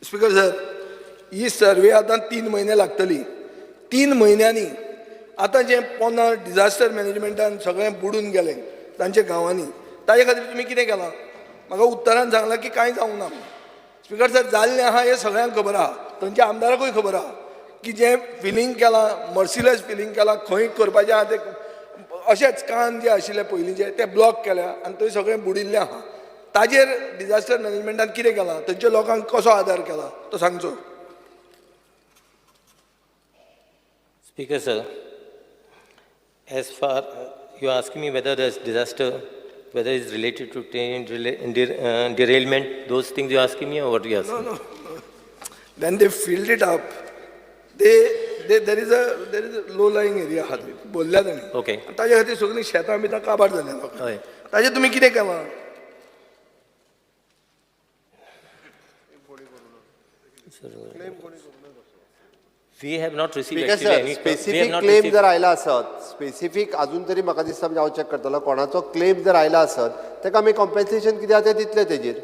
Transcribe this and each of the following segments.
Speaker sir, ही survey आतां 3 म्हयने लागतली. 3 म्हयन्यांनी आतां जें पोंदा डिझास्टर मॅनेजमेंटान सगळें बुडून गेलें तांच्या गांवांनी, ताजे खातीर तुमी कितें केलां? म्हाका उत्तरान सांगलां की कांय जावंक ना. स्पीकर सर, जाल्लें आहा हें सगळ्यांक खबर आहा, थंयच्या आमदाराकूय खबर आहा की जें फिलींग केलां, मर्सिलेस फिलींग केलां, खंय करपाचें आहा तें अशेंच कान जे आशिल्ले पयलींचे ते ब्लॉक केल्या आनी थंय सगळें बुडिल्लें आहा. ताजेर डिझास्टर मॅनेजमेंटान कितें केलां, थंयच्या लोकांक कसो आदार केला तो सांगचो. Speaker, sir, as far you are asking me whether there's disaster, whether it's related to train derailment, those things you are asking me or what you are asking? No. When they filled it up, they there is a low lying area आहा थंय बोल्ल्या तांणी. ताजे खातीर सगळीं शेतां बितां काबार जाल्या लोकांक. ताजेर तुमी कितें केलां? We have not received speaker actually sir, any. We have specific not claim received. जर आयला आसत स्पेसिफीक, अजून तरी म्हाका दिसता, म्हणजे हांव चॅक करतलो, कोणाचो क्लेम जर आयला आसत ताका आमी कॉम्पेन्सेशन कितें आहा तें दितले तेजेर.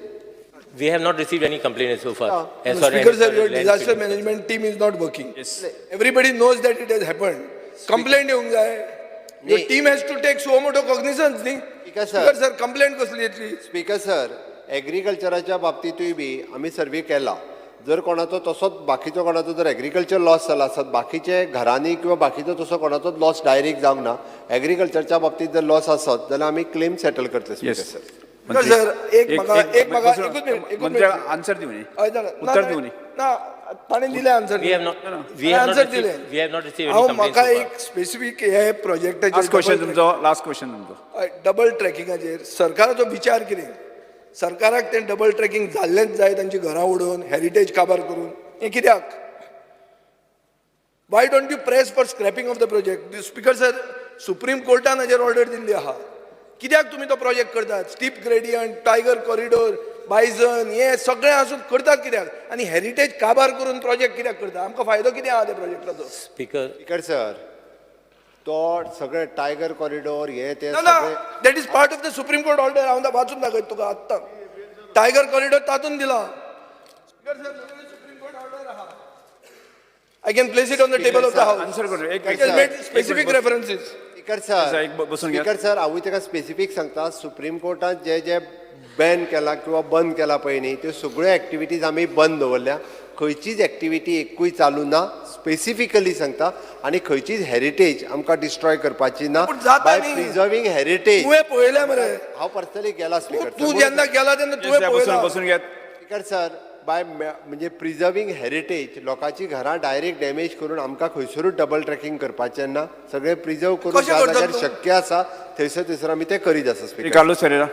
We have not received any complaint so far. As far as Speaker sir, any your land disaster filling. Management team is not working. Yes. Everybody knows that it has happened. Complaint येवंक जाय. Your न्ही. Team has to take suo motu cognizance न्ही. Speaker sir. Speaker sir, complaint कसली येतली? Speaker sir, एग्रीकल्चराच्या बाबतींतूय बी आमी survey केला. जर कोणाचो तसोच बाकीचो कोणाचो जर एग्रीकल्चर लॉस जाला आसत, बाकीचे घरांनी किंवा बाकीचो तसो कोणाचोच लॉस डायरेक्ट जावंक ना. एग्रीकल्चरच्या बाबतींत जर लॉस आसत जाल्यार आमी क्लेम सेटल करतले, स्पीकर सर. स्पीकर सर, एक म्हाका एक म्हाका एकूच मिनिट, एकूच मंत्र्याक मिनिट. आन्सर दिवनी. हय जाणा. ना, उत्तर दिवनी. ना, ताणें दिलें answer. We have not. We have not answer received. दिलें. We have not received any हांव complaint म्हाका so far. एक स्पेसिफीक हे प्रोजेक्टाचेर लास्ट क्वेश्चन तुमचो, लास्ट क्वेश्चन तुमचो. डबल ट्रॅकिंगाचेर सरकाराचो विचार कितें? सरकाराक तें डबल ट्रॅकिंग जाल्लेंच जाय, तांची घरां उडोवन, हेरिटेज काबार करून, हें कित्याक? Why don't you press for scrapping of the project? Speaker sir, supreme कोर्टान हाजेर ऑर्डर दिल्ली आहा. कित्याक तुमी तो प्रोजेक्ट करतात? Steep gradient, tiger corridor, bison, हे सगळें आसून करतात कित्याक आनी हेरिटेज काबार करून प्रोजेक्ट कित्याक करता? आमकां फायदो कितें आहा त्या प्रोजेक्टाचो? Speaker, speaker sir, तो सगळे टायगर कॉरिडोर हे ते ना ना सगळे That is part of the Supreme Court order. हांव वाचून दाखयता तुका आत्तां. टायगर कॉरिडोर तातूंत दिला. सुप्रीम कोर्ट ऑर्डर आहा. I can place it on the table of the house. Answer करून एक It has made specific references. Speaker sir, एक बसून घ्या. स्पीकर सर, हांवूय ताका स्पेसिफीक सांगता. सुप्रीम कोर्टान जे जे बॅन केला किंवा बंद केला पळय न्ही, त्यो सगळ्यो एक्टिविटीज आमी बंद दवरल्या. खंयचीच एक्टिविटी एकूय चालू ना, स्पेसिफिकली सांगता. आनी खंयचीच हेरिटेज आमकां डिस्ट्रॉय करपाची ना. पूण जाता बाय न्ही. Preserving heritage. तुवें पळयलें मरे. हांव पर्सनली गेला, स्पीकर. तूं जेन्ना गेला तेन्ना तुवें बसून पळयलां. बसून घेत. स्पीकर सर, बाय म्हणजे प्रिजर्विंग हेरिटेज, लोकांची घरां डायरेक्ट डॅमेज करून आमकां खंयसरूच डबल ट्रॅकिंग करपाचें ना. सगळें प्रिजर्व करून कशें ज्या करतात जाग्यार तूं? शक्य आसा थंयसर थंयसर आमी तें करीत आसा, स्पीकर. कार्लोस फेरेरा.